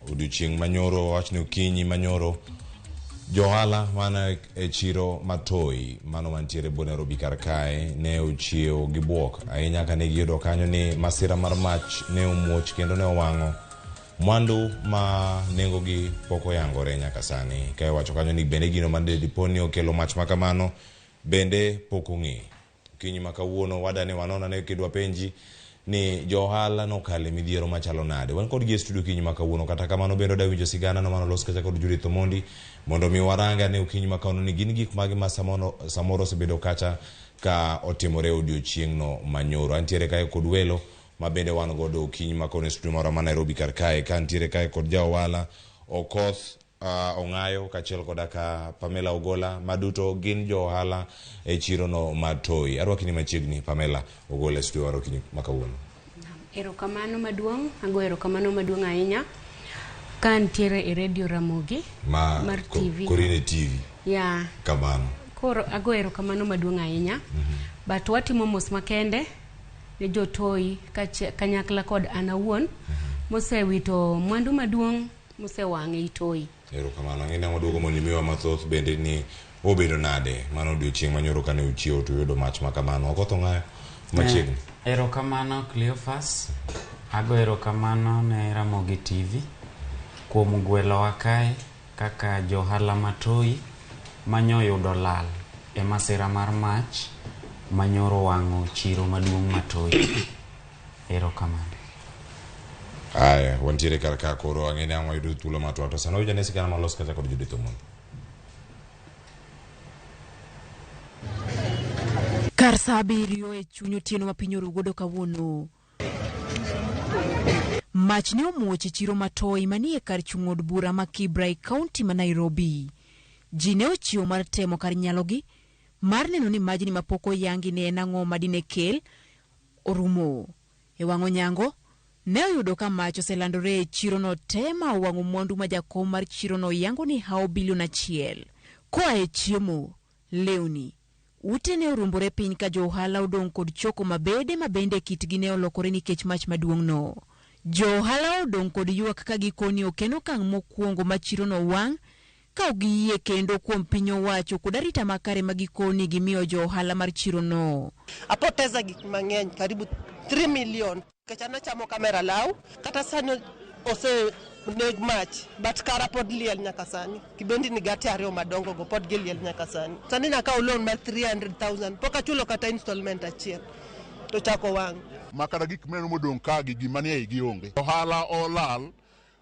Odiochieng' manyoro, wawach ni okinyi manyoro, johala mana e chiro Matoi, mano mantiere bwo Nairobi kar kae, ne ochiewo gi bwok ahinya kane giyudo kanyo ni masira mar mach ne omuoch kendo ne owang'o mwandu ma nengogi pok oyangore nyaka sani. Ka iwacho kanyo ni bende gino ma dipo ni okelo mach ma kamano bende pok ong'e. Okinyi ma kawuono wadani wanon ane kidwa penji ni jo ohala nokalo e midhiero machalo nade. Wan kodgi e studio okinyi ma kawuono kata kamano bende wadwa winjo sigana no manolos kacha kod Judith Omondi mondo mi warang ane okinyi ma kawuono ni gin gik mage ma samoro, samoro osebedo kacha ka otimore e odiochieng'no manyoro. Antiere kae kod welo ma bende wan godo okinyi ma kawuono e studio marwa ma Nairobi kar kae ka ntiere kae kod ja ohala Okoth Ong'ayo kaachiel koda ka Pamela Ogola ma duto gin jo ohala e chirono mar Toi. Arwaki ni machiegni Pamela Ogola e studio mar okinyi ma kawuono. Erokamano maduong', ago erokamano maduong' ahinya ka ntiere e Radio Ramogi Ma mar TV. Korine TV. Yeah. Kamano. Koro ago erokamano maduong' ahinya. But watimo mos makende ne jotoi kanyakla kod an awuon mosewito mwandu maduong' mosewang' ei Toi. Erokamano. Ang'e ni ang' waduogo mondo imiwa mathoth bende ni obedo nade mano odiochieng' manyoro kane uchiewo to uyudo mach ma kamano. Okoth Ong'ayo machiegni. Erokamano Cleophas. Ago erokamano ne Ramogi TV kuom gwelowa kae kaka johala ma Toi manyoyudo lal e masira mar mach manyoro wang'o chiro maduong' ma Toi. Erokamano. Aya, wantiere kar ka koro ang'e ni ang' wayudo thuolo mar twak to sani wawinjo ane sigana molos kacha kod Judith Omondi. Kar saa abiriyo e chuny otieno ma piny oru godo kawuono. Mach ne omuoch e chiro ma Toi manie kar chung' od bura ma Kibra e kaunti ma Nairobi. Ji ne ochiewo mar temo kar nyalogi mar neno ni majni mapok oyangi ne en ang'o ma dine kel orumo. E wang' onyango, ne oyudo ka mach oselandore e chirono te ma owang'o mwandu ma jakom mar chirono yango ni hawo bilion achiel. Koa e chiemo, lewni, ute ne orumbore piny ka jo ohala odong' kod choko mabede ma bende kitgi ne olokore nikech mach maduong'no. Jo ohala odong' kod ywak ka gikoni ok en okang' mokwongo ma chirono wang' ka ok giyie kendo kuom piny owacho kod arita makare ma gikoni gimiyo jo ohala mar chirono. Apoteza gik mang'eny karibu 3 million nikech an achamo kamera law kata sani ose neg mach but kara pod liel nyaka sani kibendi ni gate ariyo madongo go pod giliel nyaka sani sani nakawo loan mar 300,000 pok achulo kata installment achiel to chako wang'. Ma kata gik mineno modong' ka gi gima nie igi onge. Ohala olal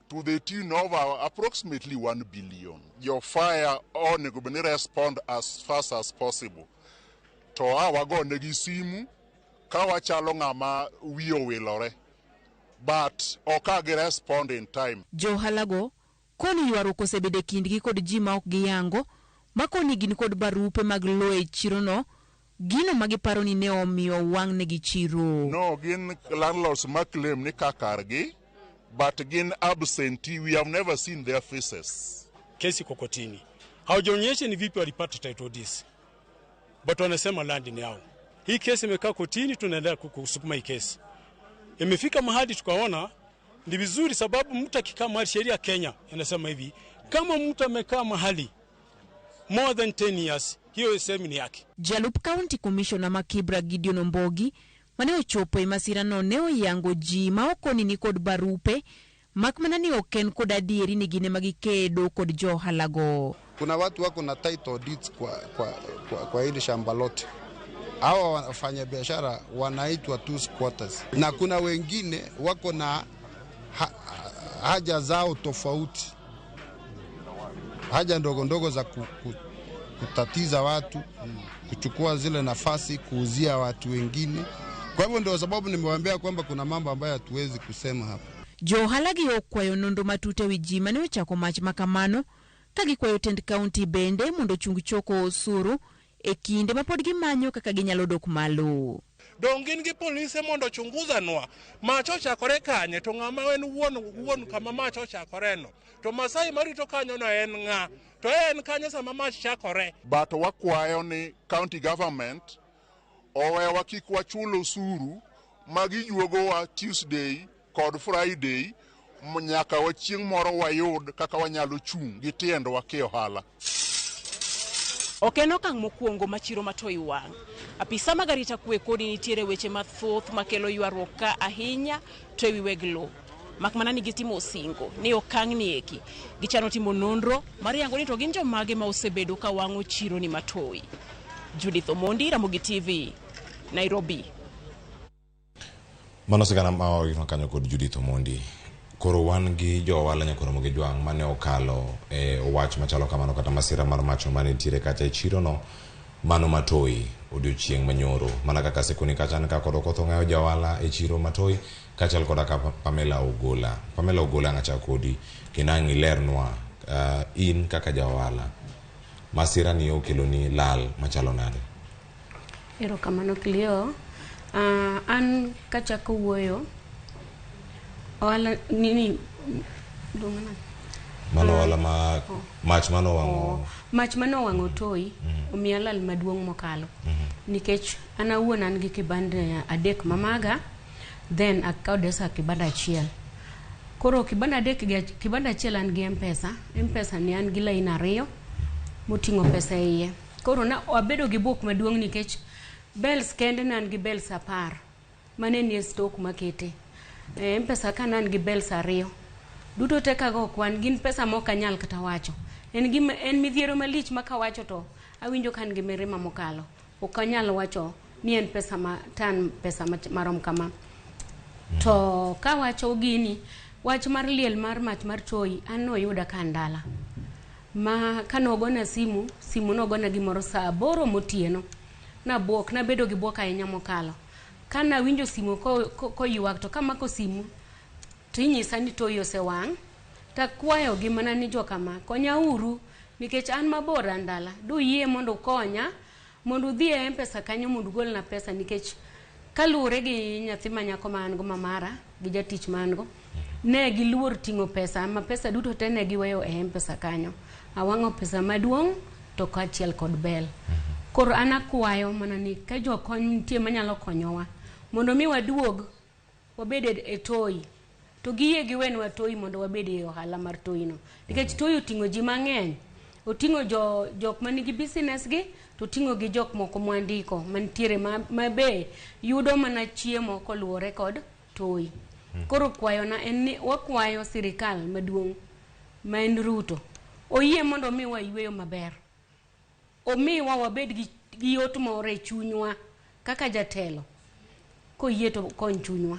to the tune of approximately 1 billion. Jo fire onego bed ni respond as fast as possible. To a wago negi simu ka wachalo ng'ama wiye owilore. But ok a gi respond in time. Jo ohalago koni ywaruok osebedo e kindgi kod ji ma ok giyango ma koni gin kod barupe mag lowo e chirono, gino ma giparo ni ne omiyo owang'negi chiro. No, gin landlords ma claim ni ka kargi but gin absentee, we have never seen their faces. Kesi iko kotini, hawajaonyesha ni vipi walipata title deeds, but wanasema land ni yao. Hii kesi imekaa kotini, tunaendelea kusukuma hii kesi. Imefika mahali tukaona ni vizuri, sababu mtu akikaa mahali, sheria ya Kenya inasema hivi, kama mtu amekaa mahali more than 10 years, hiyo sehemu ni yake. Jalup County Commissioner ma Kibra Gideon Ombogi mane ochopo e masirano ne oyango ji ma okoni ni kod barupe mak mana ni ok en kod adieri ni gin ema gikedo kod jo ohalago. Kuna watu wako na title deeds kwa hili shamba lote. Hawa wafanya biashara wanaitwa tu squatters, na kuna wengine wako na haja zao tofauti, haja ndogo ndogo za kutatiza watu, kuchukua zile nafasi, kuuzia watu wengine. Kwa hivyo ndio sababu nimewaambia kwamba kuna mambo ambayo hatuwezi kusema hapa. Jo ohala gi okwayo nonro matut ewi ji mane ochako mach makamano ka gikwayo tend kaunti bende mondo ochung choko osuru e kinde ma pod gimanyo kaka ginyalo dok malo. Dong' gin gi polise mondo ochunguzanwa mach ochakore kanye, to ng'ama en wuon kama mach ochakoreno, to Masai marito kanyono en ng'a, to en kanye sama mach chakore. But wakwayo ni county government owewa kik wachul osuru ma gijuogowa Tuesday kod Friday Nyaka wa chieng' moro wayud kaka wanyalo chung' gi tiendwa ki ohala. Ok en okang' mokwongo ma chiro ma Toi wang'. Apisa mag arita kwe kodi nitiere weche mathoth makelo ywaruok ka ahinya to ewi weg lowo. Mak mana ni gitimo singo ni okang' ni eki gichano timo nonro mar yango ni to gin jomage ma osebedo ka wang'o chiro ni ma Toi. Judith Omondi, Ramogi TV, Nairobi. Mano sigana ma oiknwa kanyo kod Judith Omondi. Koro wan gi jo ohala Nyakoromo gi Jwang' mane okalo e wach machalo kamano kata masira mar mach mane nitiere kacha e chiro no mano Matoi odiochieng' manyoro. Mana kaka asekoni kacha an ka kod Okoth Ong'ayo ja ohala e chiro Matoi kaachiel koda ka Pamela Ogola. Pamela Ogola ang' achak kodi kendo ang' ilernwa uh, in kaka ja ohala masira ni okeloni lal machalo nade? Erokamano Cleo. Uh, an kachako wuoyo ohala nini luonga nang'o? Mano ohala ma mach mano wang'o Mach mane owang'o Toi omiya lal maduong' mokalo nikech an awuon an gi kibande adek ma maga then akakodesa kibanda achiel. Koro kibanda adek gi kibanda achiel an gi M-Pesa, M-Pesa ni an gi lain ariyo moting'o pesa e iye. Koro na abedo gi buok maduong' nikech bells kende ne an gi bells 10 mane nie stock makete. E, M-Pesa ka ne an gi bells 2. Duto te kago kwan gin pesa ma ok anyal kata wacho. En gima en midhiero malich ma kawacho to awinjo ka an gi mirima mokalo. Ok anyal wacho ni en pesa ma tan pesa marom kama. To kawacho gini, wach mar liel mar mach mar Toi an noyuda ka an dala. Ma kanogona simu, simu nogona gimoro saa 8 motieno. Nabuok, nabedo gi buok ahinya mokalo. Kanawinjo simu koywak to kamako simu to inyisa ni Toi osewang'. Takwayo gi mana ni jokama, konya uru nikech an mabor an dala. Duyie mondo ukonya mondo udhi e M-Pesa kanyo mondo ugolna pesa nikech kaluwore gi nyathi ma nyako ma an go mamara gi jatich ma an go ne giluor ting'o pesa ma pesa duto te ne giweyo e M-Pesa kanyo. Awang'o pesa maduong' to kaachiel kod bel. Koro an akwayo mana ni ka jokony nitie manyalo konyowa mondo mi waduog wabed e Toi to giyie giwenwa Toi mondo wabed e ohala mar Toi no. Nikech Toi oting'o ji mang'eny. Oting'o jo jok manigi business gi to oting'o gi jok moko mwandiko mantiere ma be yudo mana chiemo koluwore kod Toi. Koro kwayona en ni wakwayo sirikal maduong' ma en Ruto oyie mondo omiwa yweyo maber. Omiwa wabed gi yot moro e chunywa kaka jatelo. Koyie to kony chunywa.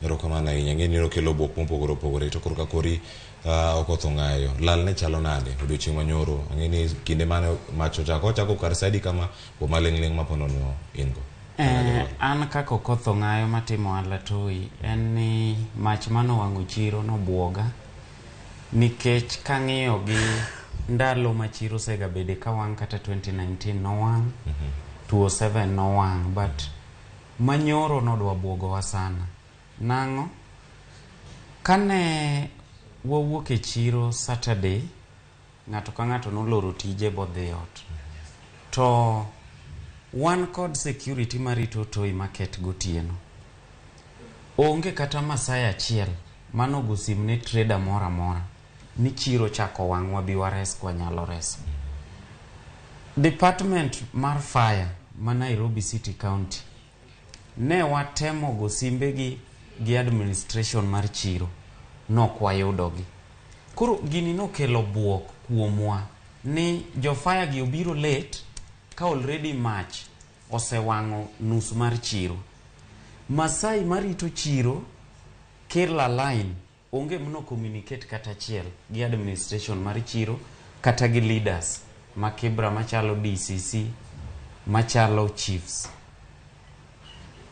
Erokamano ahinya. Ng'eni okelo buok mopogore opogore to korka kori Okoth Ong'ayo. Lal ne chalo nade odiochieng' manyoro? Ang'e ni kinde mane mach ochako ochako kar sa adi kama kuom maling'ling' ma ponono in go? An kaka Okoth Ong'ayo matimo ohala Toi en ni mach manowang'o chiro nobuoga nikech kang'iyo gi ndalo ma chiro osegabede kawang' kata 2019 nowang' 2007 nowang' but manyoro nodwa buogowa sana. Nang'o? Kane wawuok e chiro Saturday, ng'ato ka ng'ato noloro tije bodhi ot. To wan kod security marito Toi Market gotieno. Onge kata Masai achiel manogo sim ne trader moro amora ni chiro chako wang' wabi wares kwanyalo reso. Department mar fire ma Nairobi City County ne watemo go simbegi gi administration mar chiro nok wayudogi. Koro gini nokelo buok kuomwa ni jo fire gi obiro late ka already mach osewang'o nus mar chiro. Masai marito chiro Kirla line onge mno communicate kata achiel gi administration mar chiro kata gi leaders ma Kibra machalo DCC machalo chiefs.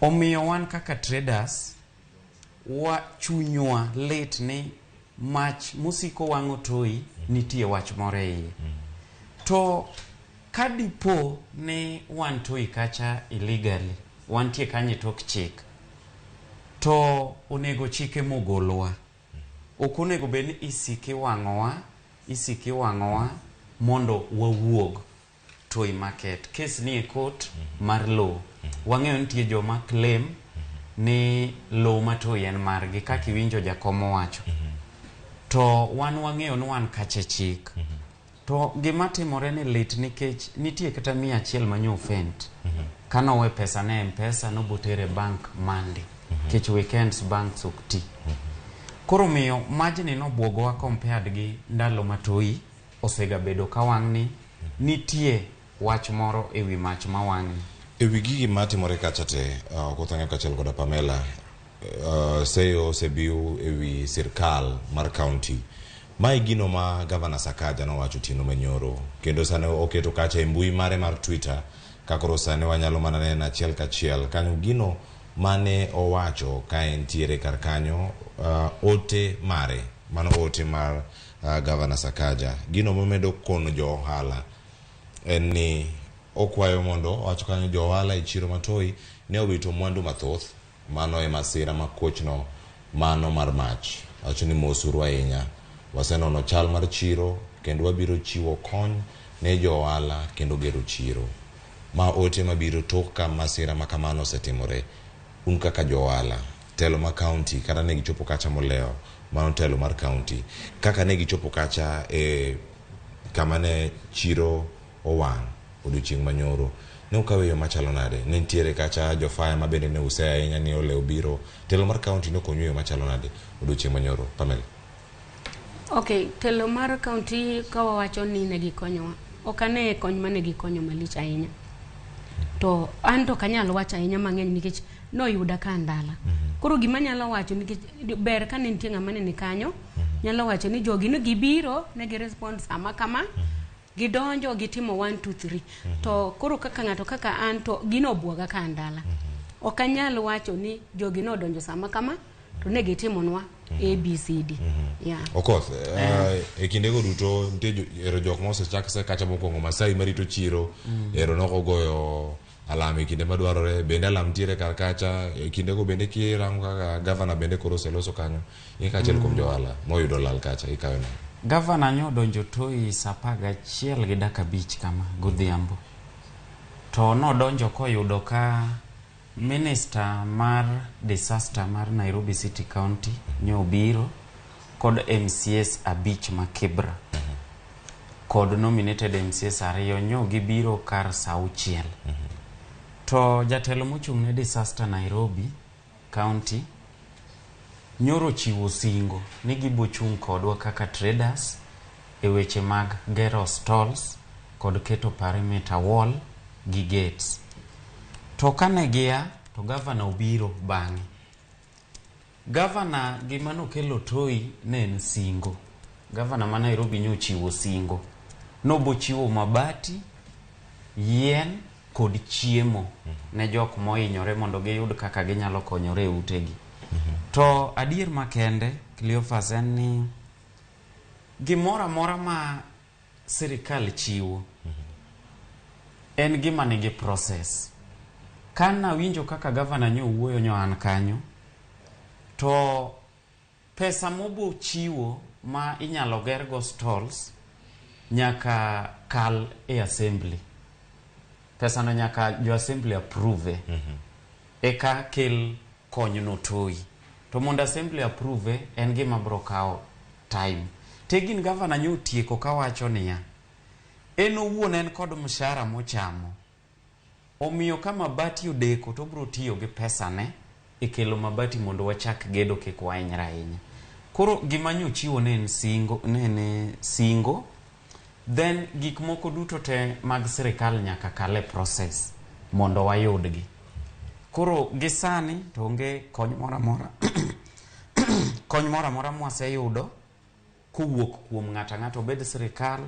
Omiyo wan kaka traders wa chunywa lit ni mach mosiko wang'o Toi nitie wach moro e iye. To ka dipo ni wan Toi kacha illegally, wantie kanyo e tok chik, to onego chike mogolwa. Ok onego bed ni isiki wang'owa, isiki wang'owa mondo wawuog Toi Market. Case ni e court mar lowo. Wang'eyo nitie joma claim ni lowo ma Toi en margi kaka iwinjo jakom owacho. To wan wang'eyo ni wan kache chik. To gima timore ni lit nikech nitie kata 100 manyo ofent. Kanowe pesa ne M-Pesa nobotere bank Monday. Nikech weekends banks ok ti. Koro miyo majni nobwogowa compared gi ndalo ma Toi osegabedo ka wang'ni nitie wach moro e wi mach ma wang'ni. E wi gigi matimore kacha te, Okoth Ang'eyo kaachiel koda Pamela, seyo osebiw e wi sirkal mar county. Mae gino ma Gavana Sakaja nowacho otieno manyoro, kendo sani oketo kacha e mbui mare mar Twitter, ka koro sani wanyalo mana neno achiel kachiel kanyo gino mane owacho ka entiere kar kanyo, ote mare, mano ote mar Gavana Sakaja. Gino momedo kono jo ohala en ni okwayo mondo owacho kanyo jo ohala e chiro ma Toi ne owito mwandu mathoth, mano e masira makochno mano mar mach. Wacho ni mosuru ahinya, wasenono chal mar chiro kendo wabiro chiwo kony ne jo ohala kendo gero chiro. Ma ote mabiro tok ka masira ma kamano osetimore. Un kaka jo ohala, telo ma county kata ne gichopo kacha molewo, mano telo mar county, kaka ne gichopo kacha e kama ne chiro owang' odiochieng' manyoro, ne ukawe yo machalo nade? Ne nitiere kacha jo fire ma bende ne use ahinya ni olewo biro. Telo mar county ne okonyu e yo machalo nade odiochieng' manyoro? Pamela. Ok, telo mar county ka wawacho ni ne gikonyowa, ok ane kony mane gikonyo malich ahinya. To an to ok anyal wacho ahinya mang'eny nikech noyuda ka an dala. Koro gima anyalo wacho nikech ber ka ne nitie ng'ama ne ni kanyo, nyalo wacho ni jogi ne gibiro, ne gi respond sama kama, gidonjo gitimo 1 2 3. To koro kaka ng'ato kaka an to gino obwoga ka an dala. Ok anyal wacho ni jogi nodonjo sama kama to ne gitimonwa A B C D. Yeah. Okoth, e kindego duto nitie ero jok ma osechak se kacha mokwongo Masai marito chiro, ero nokogoyo alam e kinde madwarore, bende alam nitiere kar kacha, e kindego bende kirango kaka gavana bende koro oseloso kanyo, in kaachiel kuom jo ohala moyudo lal kacha, ikawe nade? Gavana nyo odonjo Toi saa 11:05 kama godhiambo. To nodonjo koyudo ka minister mar disaster mar Nairobi City County nyo obiro kod MCAs 5 ma Kibra kod nominated MCAs 2 nyo gibiro kar saa 6. To jatelo mochung' ne disaster Nairobi County nyoro chiwo singo ni gibo chung' kodwa kaka traders e weche mag gero stalls kod keto perimeter wall gi gates. To kane gia to gavana obiro bang'e. Gavana gima nokelo Toi ne en singo. Gavana ma Nairobi nyochiwo singo. Nobochiwo mabati, yien kod chiemo ne jok mohinyore mondo giyud kaka ginyalo konyore e utegi. To adier makende, Cleophas, en ni gimoro amora ma sirikal chiwo en gima nigi process. Ka nawinjo kaka gavana nyo wuoyo nyo an kanyo, to pesa mobo chiwo ma inyalo gergo stalls nyaka kal e assembly. Pesa no nyaka jo assembly approve eka kel kony no Toi. To mondo assembly approve en gima bro kawo time. Tegin gavana nyo otieko kawacho niya, en owuon en kod mshahara mochamo. Omiyo ka mabati odeko to obro tiyo gi pesane e kelo mabati mondo wachak gedo kik wahinyre ahinya. Koro gima nyochiwo ne en singo, ne en singo. Then gik moko duto te mag sirikal nyaka kal e process mondo wayudgi. Koro gi sani to onge kony moro amora kony moro amora mwaseyudo kowuok kuom ng'ato ang'ato, obed sirikal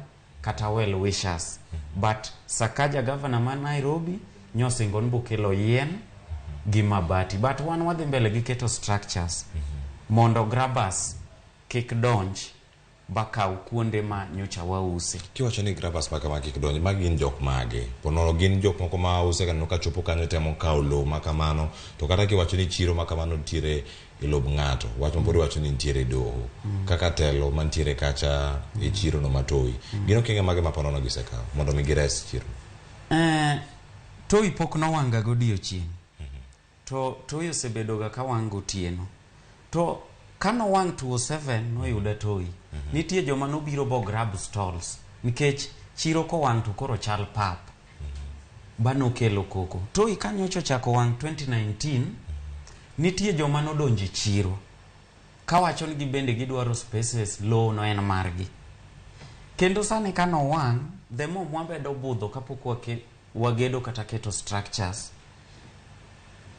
kata well wishers. But Sakaja governor ma Nairobi nyosingo ni bokelo yien gi mabati. But wan wadhi mbele gi keto structures mondo grabbers kik donj bakaw kuonde ma nyocha wause. Kiwacho ni grabbers ma kama kik donj, magi gin jok mage? Ponono gin jok moko ma useganeno ka chopo kanyo temo kawo lowo ma kamano, to kata kiwacho ni chiro ma kamano nitiere e lob ng'ato, wach ma pod iwacho ni nitiere e doho, kaka telo mantiere kacha e chiro no ma Toi. Gin okenge mage ma ponono gisekawo mondo mi gires chiro? Toi pok nowanga godiochieng'. To Toi osebedoga ka wang' gotieno. To kanowang' 207 noyuda Toi. Nitie joma nobiro bo grab stalls nikech chiro kowang' to koro chal pap. Ba nokelo koko. Toi kanyocha ochako wang' 2019, nitie joma nodonjo e chiro kawacho ni gibende gidwaro spaces, lowo no en margi. Kendo sani kanowang', the more mwamedo budho kapok wagedo kata keto structures,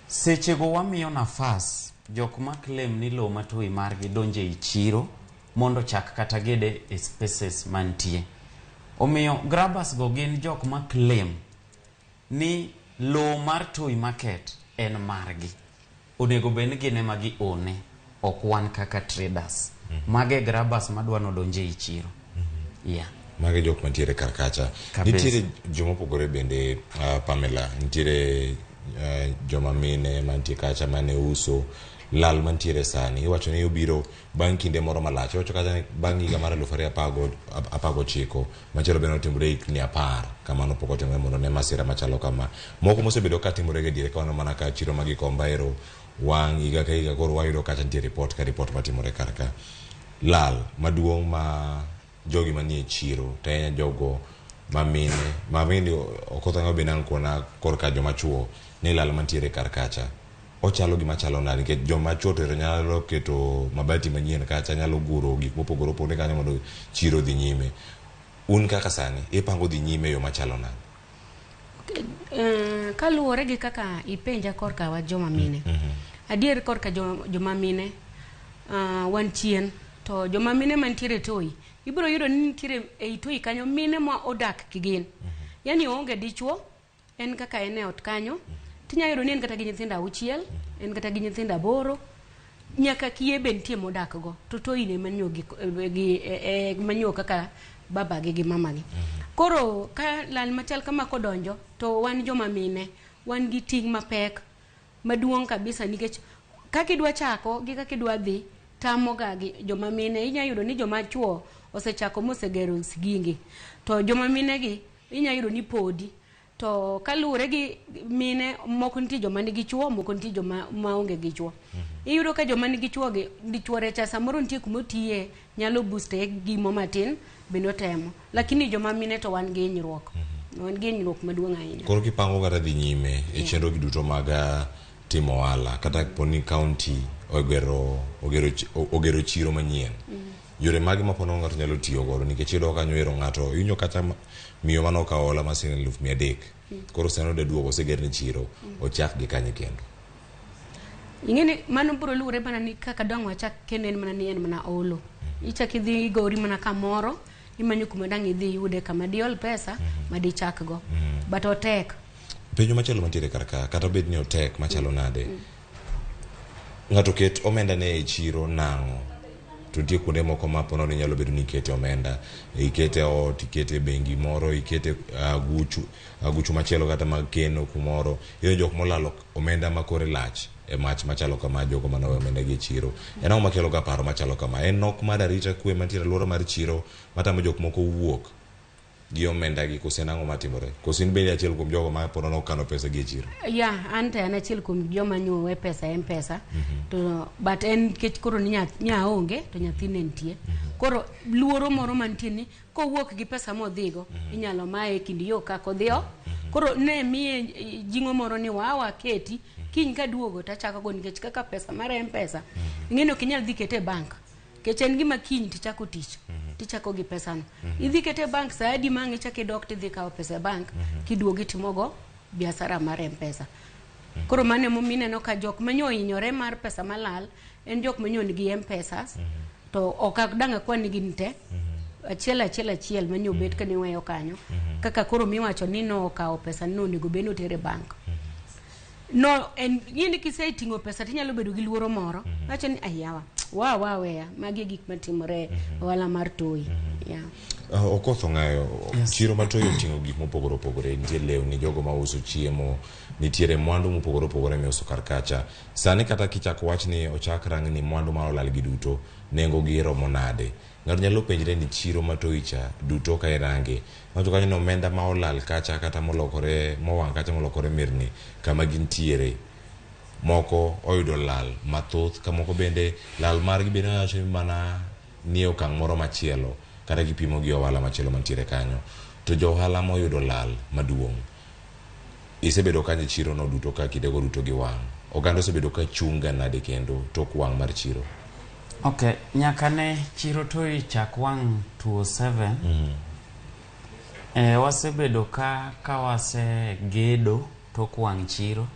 sechego wamiyo nafas jok ma claim ni lowo ma Toi margi donjo ei chiro mondo chak kata gede e spaces mantie. Omiyo grabbers go gin jok ma claim ni lowo mar Toi Market en margi. Onego bed ni gin ema gi one, ok wan kaka traders. Mage grabbers madwa nodonj ei chiro. Yeah. Magi jok mantiere kar kacha. Kabisa. Nitiere joma opogore bende, Pamela, nitiere joma mine mantie kacha mane uso lal mantiere sani. Iwacho ni obiro bang' kinde moro malach. Iwacho kacha ni bang' higa mar 2019, machielo bende notimore higni 10 kamano pok otimore mondo ne masira machalo kama. Moko mosebedo ka timore ga diere ka waneno mana ka chiro ma Gikomba ero wang' higa ka higa, koro wayudo kacha nitie report ka report matimore kar ka. Lal maduong' ma jogi manie chiro to ahinya jogo ma mine ma mine Okoth ang'o bende ang' kona korka joma chuo ni lal mantiere kar kacha ochalo gima chalo nade nikech joma chuo to nyalo keto mabati manyien kacha, nyalo guro gik mopogore opogore kanyo mondo chiro odhi nyime. Un kaka sani ipango dhi nyime e yo machalo nade? Kaluwore gi kaka ipenja korka wa joma mine. Adier korka joma mine, wan chien to joma mine mantiere Toi ibiro yudo ni nitiere ei Toi kanyo mine ma odak kigin. Yani oonge dichuo, en kaka en e ot kanyo, tinya yudo ni en kata gi nyithindo 6, en kata gi nyithindo 8, nyaka kiye be nitie modak go. To Toi ne manyo gi manyo kaka babagi gi mamagi. Koro ka lal machal kama kodonjo to wan joma mine wan gi ting' mapek maduong' kabisa nikech kaka idwa chako gi kaka idwa dhi tamoga gi joma mine. Inya yudo ni joma chuo osechako mosegero sigingi, to joma mine gi inya yudo ni podi. To kaluwore gi mine moko nitie joma nigi chuo, moko nitie joma maonge gi chuo. Iyudo ka joma nigi chuo gi dichuore cha samoro nitie kuma otiye nyalo boost e gimo matin bende otemo, lakini joma mine to wan gi hinyruok. Wan gi hinyruok maduong' ahinya. Koro kipango kata dhi nyime e chenro gi duto mag timo ohala kata poni county ogero chiro manyien, yore mage ma pono ng'ato nyalo tiyo godo nikech iyudo kanyo ero ng'ato iwinjo kata miyo mane okawo hola mar siling 300,000, koro sani odwa duogo osegerne chiro, ochak gi kanye kendo? Ing'eni mano biro luwore mana ni kaka dang' wachak kendo en mana ni en mana olo. Ichak idhi igori mana kamoro, imanyo kuma dang' idhi iyude kama diol pesa ma dichak go. But otek. Penjo machielo mantiere kar ka, kata bed ni otek machalo nade, ng'ato ket omenda ne e chiro nang'o? To nitie kuonde moko ma pono ni nyalo bedo ni ikete omenda, ikete ot, ikete e bengi moro, ikete aguchu machielo kata mag keno kumoro. Iyudo jok molalo omenda ma kore lach e mach machalo kama, jogo mane oweyo omenda gi e chiro. En ang'o makelo ga paro machalo kama? En nok mar arita kwe mantiere e alwora mar chiro matamo jok moko wuok gi omenda gi, koso en ang'o matimore? Koso in bende achiel kuom jogo ma pono nokano pesa gi e chiro? Ya, an to an achiel kuom joma nyowe pesa e M-Pesa. To but en nikech koro ni nya onge to nyathi ne nitie. Koro luoro moro mantie ni kowuok gi pesa modhigo, inyalo maye e kind yo kaka odhiyo. Koro ne miye jing'o moro ni wawa keti, kiny kaduogo tachako go nikech kaka pesa mar M-Pesa, ing'eni ok inyal dhi kete e bank. Nikech en gima kiny tichako tich, tichako gi pesano. Idhi kete e bank sa adi ma ang' ichako idok tidhi kawo pesa e bank, kiduogo itimogo biashara mar M-Pesa. Koro mano emomiyo ineno ka jok manyo ohinyore mar pesa malal en jok manyo nigi M-Pesa, to ok dang' akwan ni gin te. Achiel achiel achiel manyo bet ka niweyo kanyo. Kaka koro miwacho ni nokawo pesa ni onego bed ni otere e bank. No, en in kiseting'o pesa tinyalo bedo gi luoro moro. Wacho ni ayawa, wa weya, magi e gik matimore ohala mar Toi. Yeah. Okoth ong'ayo, chiro ma Toi oting'o gik mopogore opogore, nitie lewni, jogo mauso chiemo, nitiere mwandu mopogore opogore miuso kar kacha. Sani kata kichako wach ni ochak rang ni mwandu ma olal gi duto, nengo gi romo nade? Ng'ato nyalo penjre ni chiro ma Toi cha duto ka irange, wacho kanyo ni omenda ma olal kacha kata molokore, mowang' kacha molokore mirni kama gintiere Moko oyudo lal mathoth ka moko bende lal margi bende wacho ni mana nie okang' moro machielo kata kipimo gi ohala machielo mantiere kanyo. To jo ohala moyudo lal maduong' isebedo kanyo e chiro no duto ka kindego duto gi wang'. Oganda osebedo ka chung' ga nade kendo tok wang' mar chiro? Ok, nyaka ne chiro Toi chak wang' 207 wasebedo ka wasegedo tok wang' chiro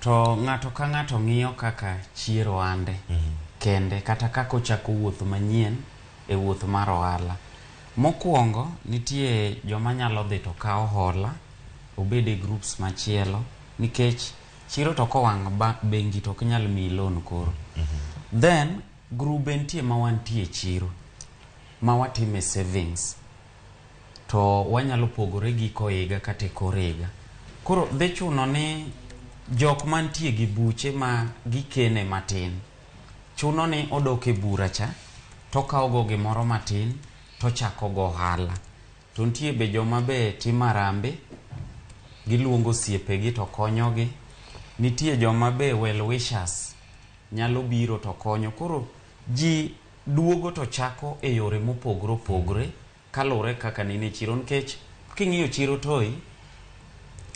to ng'ato ka ng'ato ng'iyo kaka chiero ande kende kata kaka ochako wuoth manyien e wuoth mar ohala. Mokwongo nitie joma nyalo dhi to kawo hola obed e groups machielo nikech chiro to kowang' bengi to ok nyal miyi loan koro. Then grube nitie ma wantie e chiro ma watime savings to wanyalo pogore giko higa kata e kor higa. Koro dhi chuno ni jok mantie gi buche ma gikene matin chuno ni odok e bura cha tokawo go gimoro matin tochako go ohala. To nitie be joma be timo harambee, giluongo osiepegi to konyogi. Nitie joma be well wishers nyalo biro to konyo. Koro ji duogo to chako e yore mopogore opogore kaluwore kaka nene chiro nikech king'iyo chiro Toi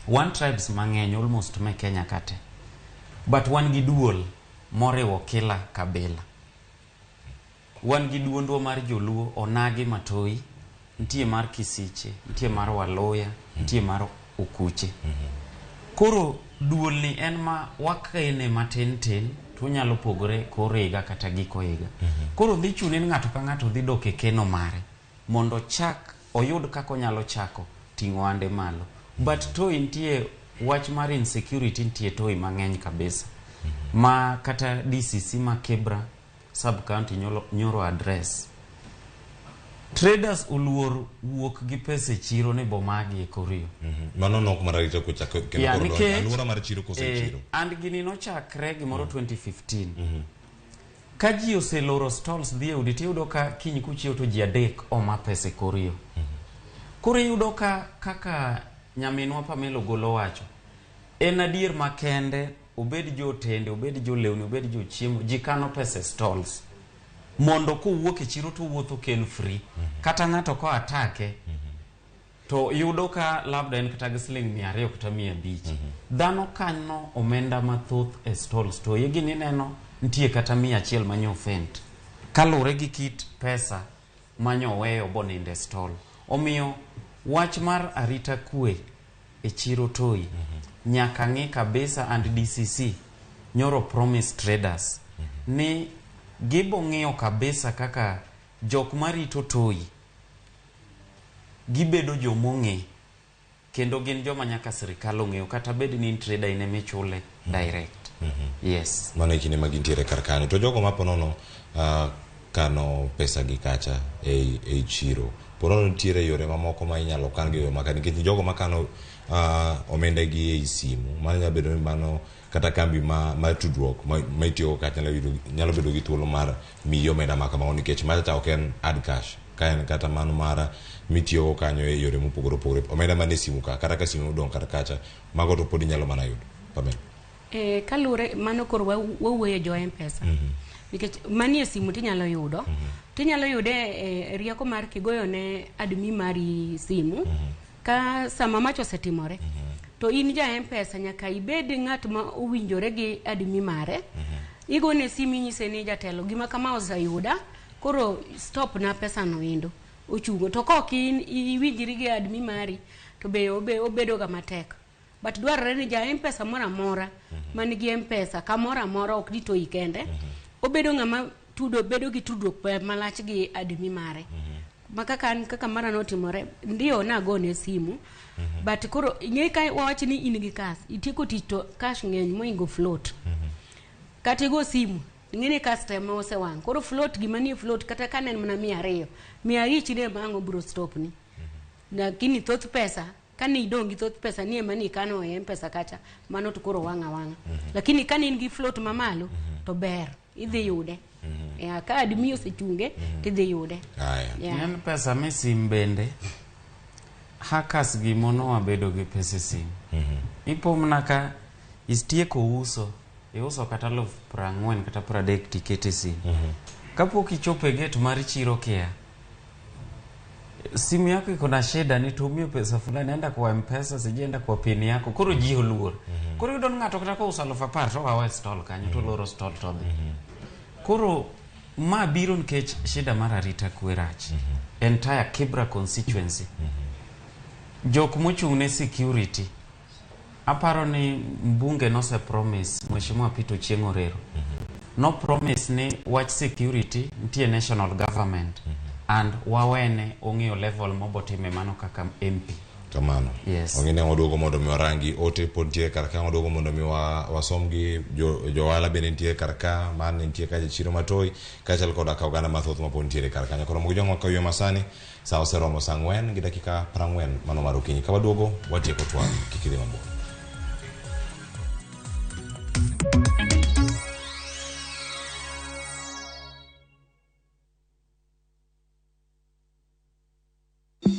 wan tribes mang'eny almost me Kenya kate but wan gi duol moriwo kila kabila. Wan gi duondwa mar joluo onagi matoi, nitie mar Kisiche, nitie mar Waluya, nitie mar Okuche. Koro duol ni en ma wakene matin tin to onyalo pogore kor higa kata giko higa. Koro dhi chuni ni ng'ato ka ng'ato dhi dok e keno mare mondo ochak oyud kaka onyalo chako ting'o ohande malo. But Toi nitie wach mar insecurity nitie Toi mang'eny kabisa ma kata DCC ma Kibra sub county nyoro address. Traders oluor wuok gi pesa e chiro ni bomagi e kor yo. Mano nok mar arita kwe chak kendo Ya, koro donjo. nikech, Aluora mar chiro kose chiro. And gini nochakre gimoro 2015. Ka ji oseloro stalls dhi e udi tiyudo ka kiny kuchiew to ji adek oma pesa e kor yo. Koro iyudo ka kaka nyaminwa Pamela Ogolo wacho, en adier makende obed jotende, obed jolewni, obed jochiemo, ji kano pesa e stalls. Mondo kowuok e chiro to owuotho ka en free. Kata ng'ato ko atake, to yudo ka labda en kata gi siling 200 kata 500. Dhano kano omenda mathoth e stalls to ye gini ineno nitie kata 100 manyo faint. Kaluwore gi kit pesa manyo weyo bonindo e stall. Omiyo wach mar arita kwe e chiro Toi nyaka ng'i kabisa and DCC nyoro promise traders ni gibo ng'iyo kabisa kaka jok marito Toi gibedo jomong'e kendo gin joma nyaka sirikal ong'eyo kata bed ni in trader in emichule direct. Yes. Mano e kinde ma gintiere kar kanyo. To jogo ma ponono kano pesa gi kacha ei chiro. Ponono nitiere yore mamoko ma inyalo kan gi yo maka nikech jogo makano omenda gi ei simu mano nyalo bedo ni mano kata kambi ma tudruok ma itiyogo kacha nyalo bedo gi thuolo mar miyi omenda ma kamago nikech macha cha ok en hard cash ka en kata mano mar mitiyogo kanyo e yore mopogore opogore omenda man e simu ka kata ka simu odong' kar kacha mago to pod inyalo mana yudo. Pamela. Kaluwore mano koro wawuoyo jo M-Pesa. Nikech manie simu tinyalo yudo. Tinyalo yude e rieko mar kigoyo ne admin mari simu. Ka sama mach osetimore. To in ja M-Pesa nyaka ibed ng'at ma owinjore gi admin mare. Igone simu inyise ni jatelo gima kama oseyuda koro stop na pesa no endo. Ochungo to kok in iwinjri gi admin mari to be obedo ga matek. But dwarore ni ja M-Pesa moro amora man gi M-Pesa kamoro amora ok ni Toi kende. Obedo ng'ama tudo bedo gi tudruok malach gi admin mare. Ma kaka an kaka mara notimore ndio nagone simu. But koro ing'e ka wawach ni in gi cash itieko tich to cash ng'eny moingo float. Kata igo simu ing'e ni cash te ma osewang'. Koro float gima nie float kata ka ne en mana 200 200 chine ma ang' obiro stop ni. Lakini thoth pesa kane idong' gi thoth pesa ni ema ni ikano e M-Pesa kacha mano to koro wang' awang'a. Lakini kane in gi float mamalo to ber idhi yude. Ya, ka admi osechunge tidhi yude. Aya. Yeah. En pesa me sim bende hackers gi mono wabedo gi pesa e sim. Ipo mana ka Istieko uso, iuso kata 40,000 kata 30 tikete simu. Kapok ichopo e gate mar chiro kia, simu yako iko na shida, nitumie pesa fulani, enda kwa M-Pesa, sijui enda kwa pin yako. Koro ji oluor. Koro iyudo ni ng'ato kata kouso 10,000 to wawe stall kanyo, to loro stall to odhi. Koro ma biro nikech shida mar arita kwe rach. Entire Kibra constituency. Jok mochung' ne security, aparo ni mbunge nose promise, Mheshimiwa Peter Ochieng' Orero. No promise ni wach security nitie national government and wawene ong'eyo level mobotime mano kaka MP. Kamano. Yes. Ong'ine waduogo mondo mi warangi ote pod nitie kar ka, waduogo mondo mi wasom gi jo ohala bende nitie kar ka, man nitie ka chiro matoi kaachiel koda ka oganda mathoth mapod nitiere kar kanyo. Koro mogo jong'wa ka masani sa oseromo sa 4:40 mano mar okinyi. Ka waduogo watieko twak, kik idhi mabor.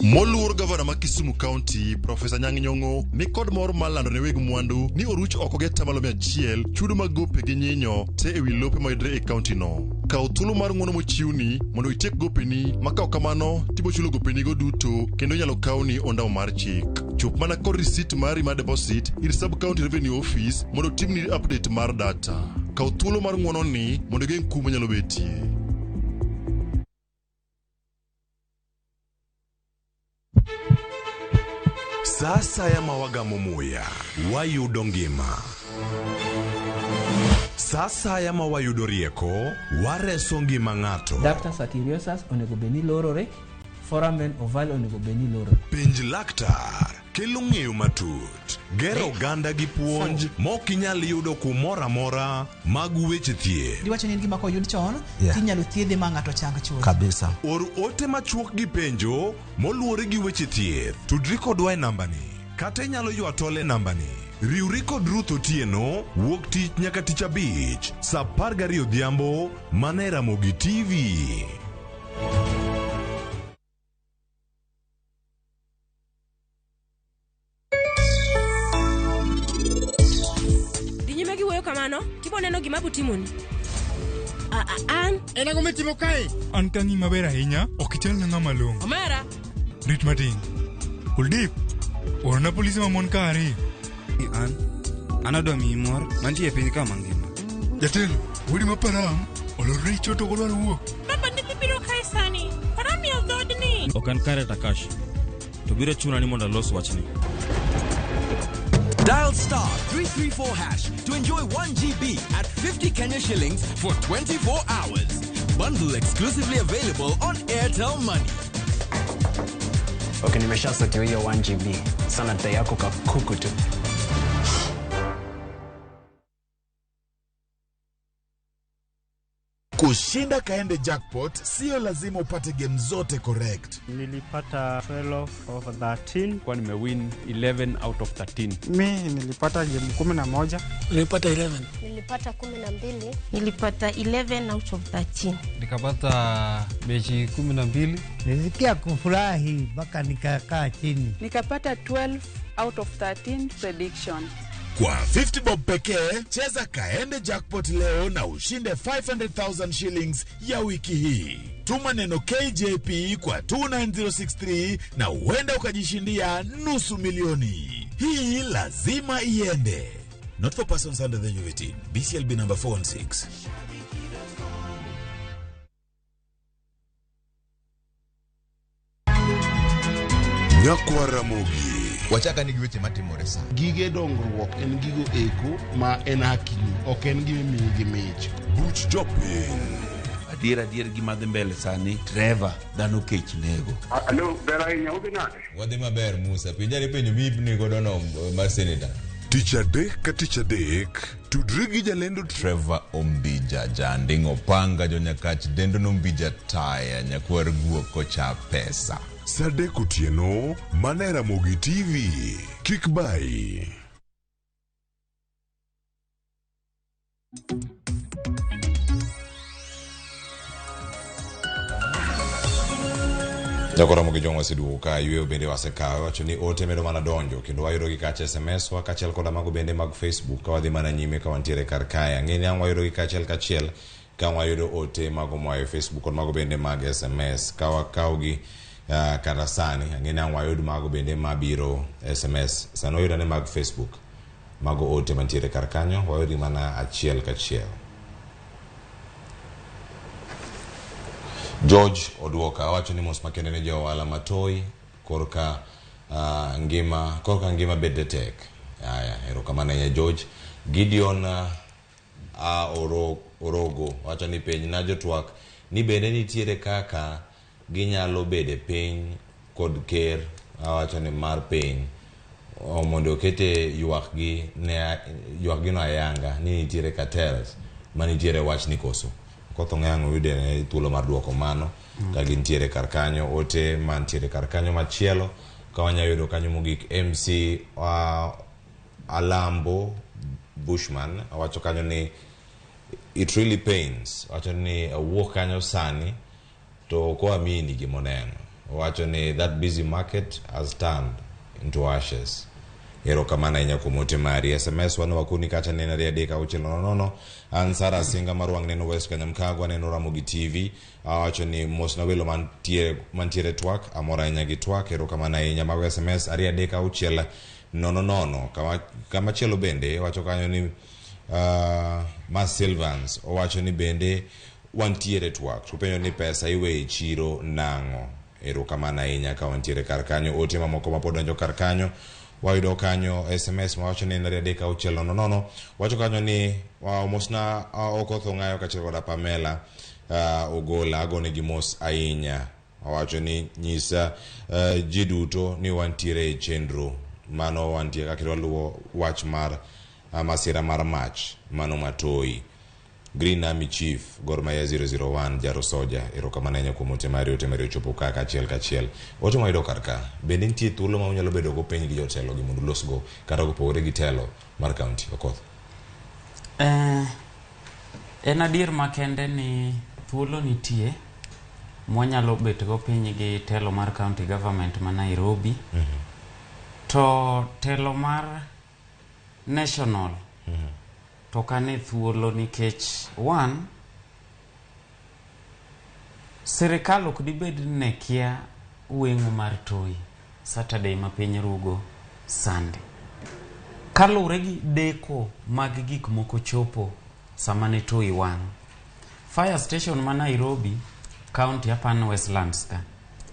Moluor gavana ma Kisumu County, Profesa Anyang' Nyong'o ni kod mor mar lando ne weg mwandu ni oruch oko gi 100% chudo mag gope gi nyinyo te ewi lope mayudore e kaunti no. Kaw thuolo mar ng'uono mochiwni mondo itiek gopeni, ma ka ok kamano tibochulo gopenigo duto kendo inyalo kawni ondamo mar chik. Chop mana kod risit mari mar deposit ir Sub County Revenue Office mondo otimni update mar data. Kaw thuolo mar ng'uono ni mondo igeng' kum manyalo betie. Sa asaya ma wagamo muya, wayudo ngima. Sa asaya ma wayudo rieko, wareso ngima ng'ato. Ductus arteriosus onego bed ni lorore, foramen ovale onego bed ni lorore. Penj laktar kelo ng'eyo matut, gero oganda gi puonj mok inyal yudo kumoro amora mag weche thieth. Diwacho ni en gima koyud chon tinyalo thiedhe ma ng'ato chang chuth. Kabisa. Or ote machuok gi penjo moluwore gi weche thieth. Tudri kodwa e nambani kata inyalo ywa tol e nambani. Riwri kod Ruth Otieno wuok tich nyaka tich abich sa 12 odhiambo mana e Ramogi TV. Dhi nyime gi wuoyo kamano, tibo neno gima abotimoni. An? En ang'o mitimo kae? An kang'i maber ahinya, ok ichal na ng'ama long'o. Omera! Rit matin. Kuldip, orna polise mamon ka ariyo. An adwa miyi mor mantie e piny ka mangima. Jatelo, wuodi ma Param olorre icho to ok odwar wuok. Baba ndiki biro kae sani. Param yaw dhoodni. Ok an kare Takashi. To biro chuna ni mondo alos wachni. Dial star 334 hash to enjoy 1 GB at 50 Kenya shillings for 24 hours. Bundle exclusively available on Airtel Money. Okay, nimeshasetiwa hiyo 1 GB. Sana dai yako kakuku tu. Kushinda Kaende Jackpot sio lazima upate game zote correct. Nilipata 12 over 13. Kwa nimewin 11 out of 13. Mi nilipata game 11. Nilipata 11. Nilipata 12. Nilipata 11 out of 13. Nikapata mechi 12. Nilisikia kufurahi mpaka nikakaa chini. Nikapata 12 out of 13 prediction. Kwa 50 bob pekee, cheza Kaende Jackpot leo na ushinde 500,000 shillings ya wiki hii. Tuma neno KJP kwa 29063 na huenda ukajishindia 500,000. Hii lazima iende. Not for persons under the age of 18. BCLB number 416. Nyakwa Ramogi. Wachaka ni gi weche matimore sa. Gige dongruok en gigo eko ma en hakini, ok en gima imiyi gi mich. Buch jopiny. Adier adier gima dhi mbele sani, Trevor, dhano kech nego. Alo, ber ahinya, udhi nade? Wadhi maber Musa, penja ni penjo miipni godo no mar seneta. Tich adek ka tich adek, tudri gi jalendo Trevor Ombija, janding' opanga jonyakach dendo nombija taya nyakwar guok kocha pesa. Sa adek otieno, mana e Ramogi TV. Kik bayi. Jakoro gi jong waseduogo ka yweyo bende wasekawo wacho ni ote medo mana donjo kendo wayudo gi kacha SMS wa kaachiel koda mago bende mag Facebook ka wadhi mana nyime ka wantiere kar kae. Ang'e ni ang' wayudo gi kachiel kachiel ka wayudo ote mago moa e Facebook kod mago bende mag SMS ka wakaw gi kata sani ang'e ni ang' wayud mago bende mabiro SMS sani wayudo ane mag Facebook mago ote mantiere kar kanyo wayud gi mana achiel kachiel. George Oduoka wacho ni mos makende ne jo ohala matoi korka ngima korka ngima bede tek. Aya, erokamano ahinya George. Gideon Orogo wacho ni penj na jotwak ni bende nitiere kaka ginyalo bede piny kod ker awacho ni mar piny mondo okete ywak gi ne ywak gi no ayanga ni nitiere cartels manitiere wach ni koso. Koth ong'ang' oyude ne thuolo mar duoko mano ka gintiere kar kanyo. Ote mantiere kar kanyo machielo ka wanyalo yudo kanyo mogik MC Alambo Bushman owacho kanyo ni it really pains, owacho ni owuok kanyo sani to ok oamini gimoneno. Owacho ni that busy market has turned into ashes. Erokamano ahinya kuom ote mari. SMS wan wakoni kacha neno 2 3 6 0 0. An Sara Asinga mar wang' neno West Kanyamkago aneno Ramogi TV. Awacho ni mos na welo mantiere twak, amor ahinya gi twak. Erokamano ahinya. Mago SMS 2 3 6 0 0. Kama chielo bende wacho kanyo ni ma Silvans owacho ni bende wantiere twak. To penjo ni pesa iweyo e chiro nang'o? Erokamano ahinya ka wantiere kar kanyo. Ote mamoko mapod donjo kar kanyo wayudo kanyo SMS mawacho ni 2 3 6 0 0. Wacho kanyo ni mosna Okoth Ong'ayo kaachiel koda Pamela Ogola agonegi mos ahinya. Owacho ni nyisa ji duto ni wantiere e chenro mano wantie kaka waluwo wach mar masira mar mach mano matoi. Green Army Chief Gor Mahia 001 Jaro Soja, erokamano ahinya kuom ote mari. Ote mari ochopo ka kachiel kachiel. Ote mwayudo kar ka bende nitie thuolo ma unyalo bedo go piny gi jotelo gi mondo ulosgo kata kopogore gi telo mar county Okoth? En adier makende ni thuolo nitie mwanyalo bet go piny gi telo mar county government ma Nairobi. To telo mar national to kane thuolo nikech one sirikal ok dibed ni kia weng'o mar toi Saturday ma piny rugo Sunday. Kaluwore gi deko mag gik moko chopo sama ne toi wang'. Fire station ma Nairobi county apani Westlands ka.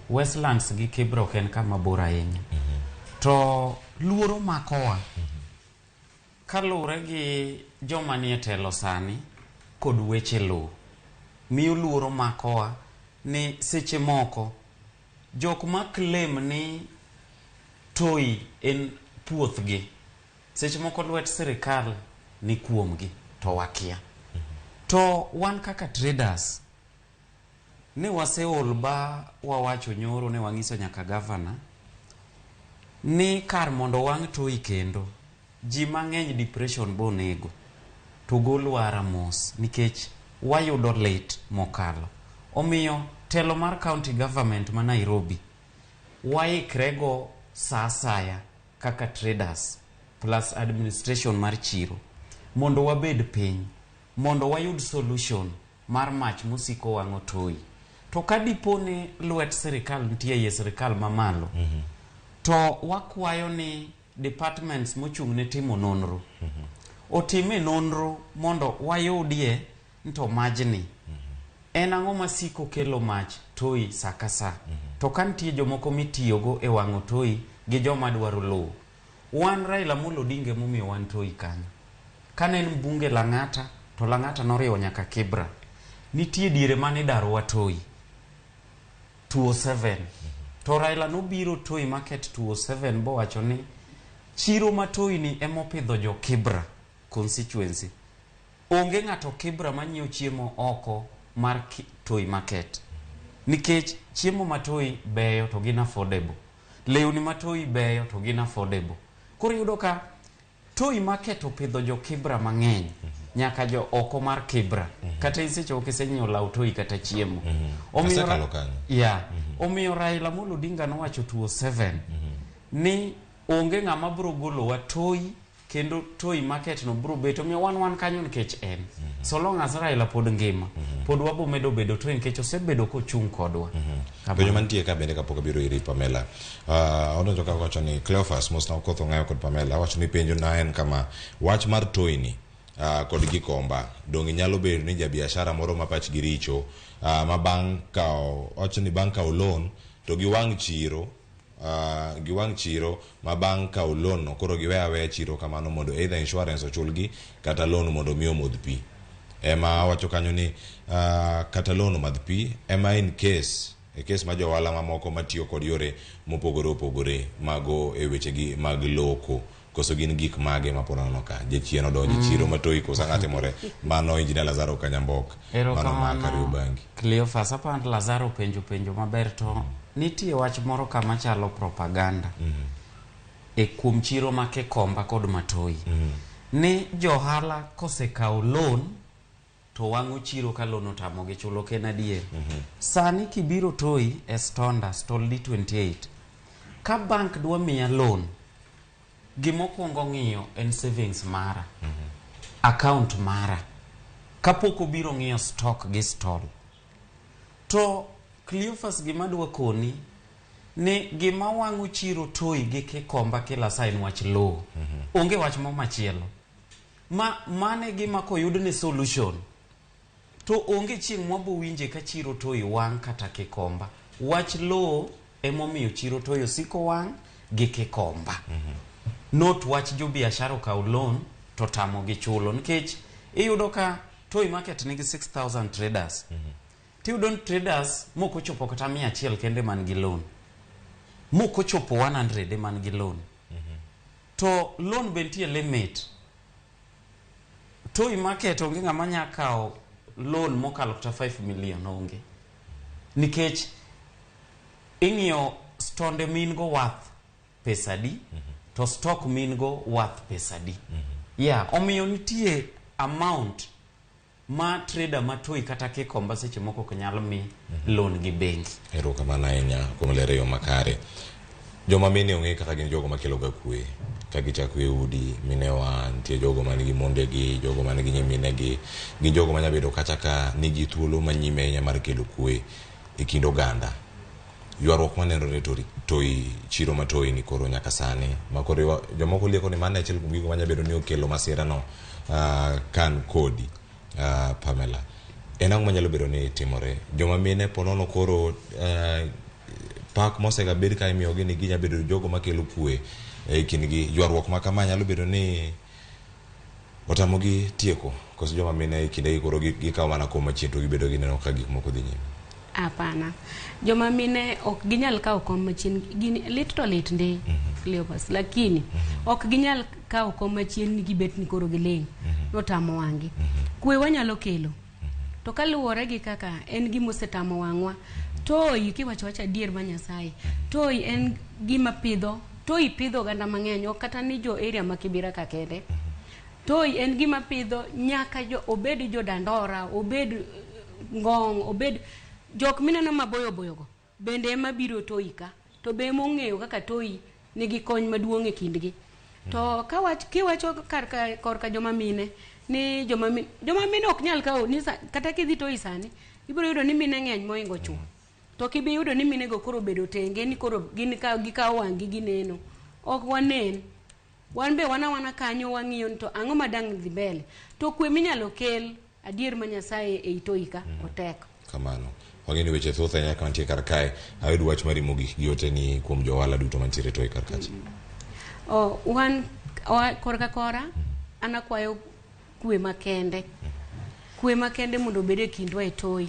Westlands gi Kibra ok en kama bor ahinya. To luoro makowa. Kaluwore gi joma nie telo sani kod weche lowo, miyo luoro makowa ni seche moko jok ma claim ni toi en puothgi, seche moko lwet sirikal ni kuomgi to wakia. To wan kaka traders ne waseol ba wawacho nyoro ne wang'iso nyaka gavana ni kar mondo wang' toi kendo ji mang'eny depression bo nego to golwa mos nikech wayudo lit mokalo. Omiyo telo mar county government ma Nairobi waikrego sa asaya kaka traders plus administration mar chiro mondo wabed piny mondo wayud solution mar mach mosiko wang'o toi. To ka dipo ni lwet sirikal nitie e sirikal mamalo, to wakwayo ni departments mochung' ne timo nonro otime nonro mondo wayudie to majni en ang'o masiko kelo mach toi sa ka sa. To ka nitie jomoko mitiyogo e wang'o toi gi joma dwaro lowo. Wan Raila Amolo Odinga emomiyo wan toi kanyo. Kane en mbunge Lang'ata, to Lang'ata noriwo nyaka Kibra. Nitie diere mane idarowa toi 207. To Raila nobiro Toi Market 207 bowacho ni chiro ma Toi ni emopidho jo Kibra constituency. Onge ng'ato Kibra manyiewo chiemo oko mar Toi Market. Nikech chiemo ma Toi beyo to gin affordable. Lewni ma Toi beyo to gin affordable. Koro iyudo ka Toi Market opidho jo Kibra mang'eny. Nyaka jo oko mar Kibra. Kata in seche moko isenyiewo law toi kata chiemo. Omiyo Asekalo kanyo. Yeah. Omiyo Raila Amolo Odinga nowacho 2007 ni onge ng'ama biro golowa toi kendo toi market no biro bet omiyo wan wan kanyo nikech en. So long as Raila pod ngima, pod wabo medo bedo toi nikech osebedo kochung' kodwa. Kamano. Penjo mantie ka bende kapok abiro iri Pamela. Odonjo ka wacho ni Cleophas mos na okoth ong'ayo kod Pamela wacho ni penjo na en kama wach mar toini kod Gikomba donge nyalo bedo ni jabiashara moro ma pachgi richo ma bang' kawo wacho ni bang' kawo loan to giwang' chiro giwang' chiro ma bang' kawo loan no koro giwe aweya chiro kamano mondo either insurance ochulgi kata loan mondo mi omodh pi ema wacho kanyo ni kata loan omadh pi ema in case e case ma johala mamoko matiyo kod yore mopogore opogore mago e wechegi mag loko koso gin gik mage ma pod aneno ka jachien odonjo e chiro matoi koso ang'o timore mano engineer Lazaro Kanyambok mano ma Kariobangi Cleophas apand Lazaro penjo penjo maber to nitie wach moro kama chalo propaganda e kuom chiro ma Kikomba kod Matoi ni johala kosekawo loan to wang'o chiro ka loan otamogi chulo ok en adier. Sani kibiro Toi e stonda stall D28 ka bank dwa miya loan gimokwongo ng'iyo en savings mara account mara kapok obiro ng'iyo stock gi stall to Cleophas gima dwa koni ni gima wang'o chiro Toi gi Kikomba kila saa en wach lowo onge wach mo machielo ma mane gima koyud ne solution to onge chieng' mwabo winje ka chiro Toi wang' kata Kikomba wach lowo emomiyo chiro Toi osiko wang' gi Kikomba not wach jobiashara okaw loan to tamogi chulo nikech iyudo ka Toi market nigi 6000 traders tiyudo ni traders mok ochopo kata 100 kende man gi loan mok ochopo 100 man gi loan to loan be nitie limit Toi market onge ng'ama nya kawo loan mokalo kata 5 million onge nikech ing'iyo stonde min go worth pesa adi to stock min go worth pesa adi yeah omiyo nitie amount ma trader ma Toi kata Kikomba seche moko ok nyal mi loan gi bengi. Erokamano ahinya kuom lero e yo makare. Joma mine ong'e kaka gin jogo makelo ga kwe ka gichako e udi minewa nitie jogo man gi mondegi jogo man gi nyiminegi gin jogo manya bedo kacha ka nigi thuolo manyime ahinya mar kelo kwe e kind oganda. Ywaruok manenore tori, toi chiro ma toi ni koro nyaka sani ma koro jomoko lieko ni mano e achiel kuom gigo manya bedo ni okelo masira no kan kodi Pamela en ang'o manyalo bedo ni timore joma mine ponono koro pak mosega bed ka imiyogi ni ginya bedo jogo makelo kwe e kindgi ywaruok ma kama nyalo bedo ni otamogi tieko koso joma mine e kindegi koro gikawo mana kom machien to gibedo gineno ka gik moko dhi nyime Hapana. Joma mine ok ginyal kawo kom machien gin lit to lit ndi Cleophas lakini ok ginyal kawo kom machien ni gibet ni koro giling' notamo wang'gi. Kwe wanyalo kelo. To kaluwore gi kaka en gima osetamo wang'wa, toi kiwacho wacha adier ma Nyasaye, toi en gima pidho, toi pidho oganda mang'eny ok kata ni jo area ma Kibera ka kende. Toi en gima pidho nyaka jo, obed jo Dandora, obed Ngong', obed jok mineno maboyo boyo go bende ema biro toi ka to be ema ong'eyo kaka toi nigi kony maduong' e kindgi. To ka wach kiwacho kar ka korka joma mine ni joma mine joma mine ok nyal kawo ni sa, kata kidhi toi sani ibiro yudo ni mine ng'eny moingo chuo. To ok ibi yudo ni mine go koro obedo tenge ni koro gin ka gikawo wang'gi gineno. Ok wanen. Wan be wan awana kanyo wang'iyo ni to ang'o ma dang' dhi mbele. To kwe minyalo kel adier ma Nyasaye ei toi ka otek. Kamano. Wang'eyo ni weche thoth ahinya ka mantie kar kae. Ayud wach mari mogik gi oteni kuom jo ohala duto mantiere toi kar kacha. Oh, wan korka kora an akwayo kwe makende. Kwe makende mondo obed e kindwa e toi.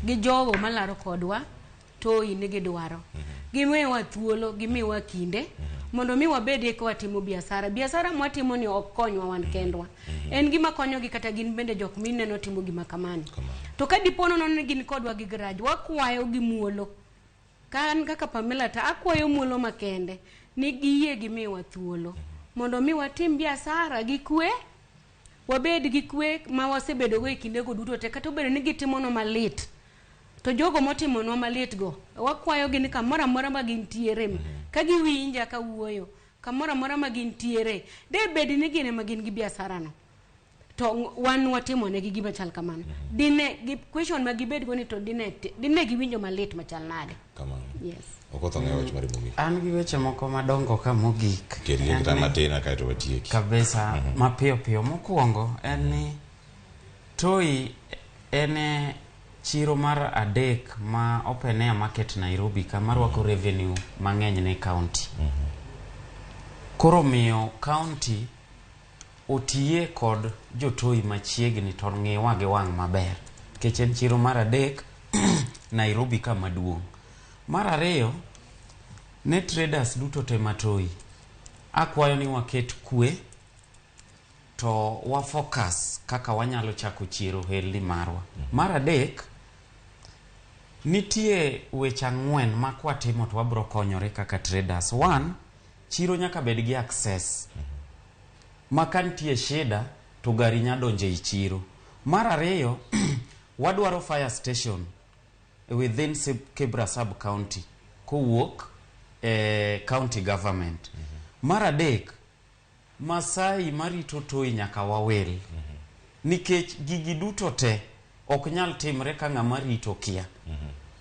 Gi jogo malaro kodwa toi ni gidwaro. Gimiwa thuolo, gimiwa kinde mondo mi wabedie ka watimo biasara. Biasara mwatimo ni ok konywa wan kendwa. En gima konyogi kata gin bende jok mineno timo gima kamani. To ka dipo nono ni gin kodwa gi grudge, wakwayo gi muolo. Ka an kaka Pamela to akwayo muolo makende ni giyie gimiwa thuolo mondo mi watim biasara gi kwe. Wabed gi kwe ma wasebedogo e kindego duto te, kata obedo ni gitimonwa malit. To jogo motimonwa malit go, wakwayogi ni kamoro amora ma gintiere, ka giwinja kawuoyo, kamoro amora ma gintiere, de bed ni gin ema gin gi biasara no. To wan watimonegi gima chal kamano. Dine gi question ma gibedgo ni to dine giwinjo malit machal nade. Kamano. Yes. Okoth ong'eyo wach mari mogik. An gi weche moko madongo ka mogik. Ket gi kata matin kaeto watieki. Kabisa, mapiyo piyo. Mokwongo en ni Toi en chiro mar adek ma open air market Nairobi kama rwako revenue mang'eny ne county. Koro miyo county otiye kod jotoi machiegni to ng'iwa gi wang' maber. Nikech en chiro mar adek Nairobi ka maduong'. Mar ariyo, ne traders duto te matoi, akwayo ni waket kwe to wa focus kaka wanyalo chako chiero ohelni marwa. Mar adek, nitie weche ang'wen ma kwatimo to wabro konyore kaka traders. One, chiro nyaka bed gi access. Ma ka nitie shida to gari nya donjo ei chiro. Mar ariyo, wadwaro fire station within Kibra sub county kowuok county government. Mar adek, Masai marito Toi nyaka wawil. Nikech gigi duto te ok nyal timre ka ng'ama rito kia.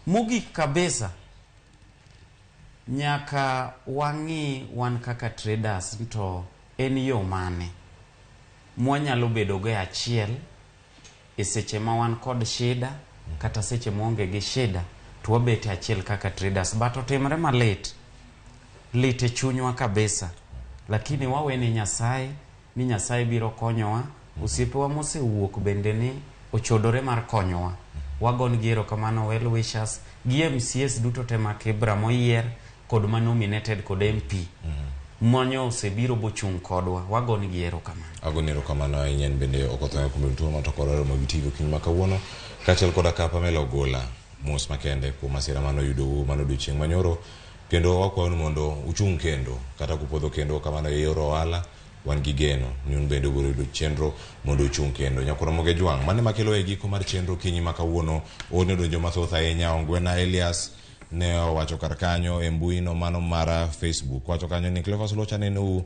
Mogik kabisa, nyaka wang'i wan kaka traders to en yo mane mwanyalo bedogo e achiel e seche ma wan kod shida kata seche maonge gi shida to wabet e achiel kaka traders. But otimre malit, lit e chunywa kabisa, lakini wawene Nyasaye ni Nyasaye biro konyowa. Osiepewa mosewuok bende ni ochodore mar konyowa. Wagon gi erokamano, well wishers gi MCAs duto te ma Kibra moyier kod ma nominated kod MP monyo osebiro bochung' kodwa. Wagon gi erokamano. Agoni erokamano ahinya en bende Okoth Ong'eyo kuom tuo matokore Ramogi TV okinyi ma kawuono kaachiel koda ka Pamela Ogola mos makende kuom masira mane oyudou mano odiochieng' manyoro kendo wakwayo ni mondo uchung' kendo kata kupodho kendo kamano e yor ohala wan gi geno ni un bende ubiro yudo chenro mondo uchung' kendo. Nyakwar Ramogi Ojwang' mane makelo e giko mar chenro okinyi ma kawuono one odonjo mathoth ahinya. Ongwena Elias ne owacho kar kanyo e mbui no mano mar Facebook wacho kanyo ni Cleophas Oluoch anenou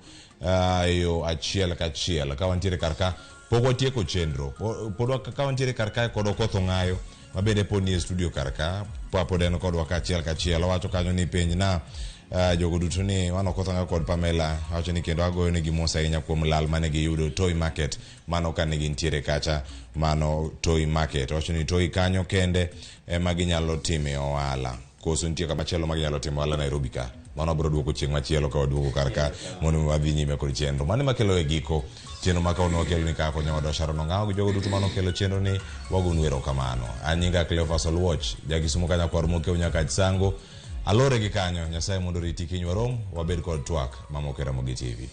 e yo achiel kachiel ka wantiere kar ka pok watieko chenro pod ka wantiere kar kae kod Okoth Ong'ayo ma bende pod nie studio kar ka pod en kodwa kachiel kachiel. Owacho kanyo ni penj na jogo duto ni wan Okoth Ong'ayo kod Pamela wacho ni kendo agoyo negi mos ahinya kuom lal mane giyudo Toi Market mano kane gintiere kacha mano Toi Market. Owacho ni Toi kanyo kende ema ginyalo time ohala koso nitie kama chielo ma ginyalo timo ohala Nairobi ka. Mano biro duoko chieng' machielo ka waduogo kar ka mondo wadhi nyime kod chenro. Mano ema kelo e giko chenro ma kawuono wakelo ni kaka konyowa Sharon Ong'awo gi jogo duto mane okelo chenro ni wagonu erokamano. An nyinga Cleophas Oluoch, ja Kisumu ka nyakwar Mokew nyaka Sango. Alore gi kanyo, Nyasaye mondo oriti kiny warom, wabed kod twak mamoko e Ramogi TV.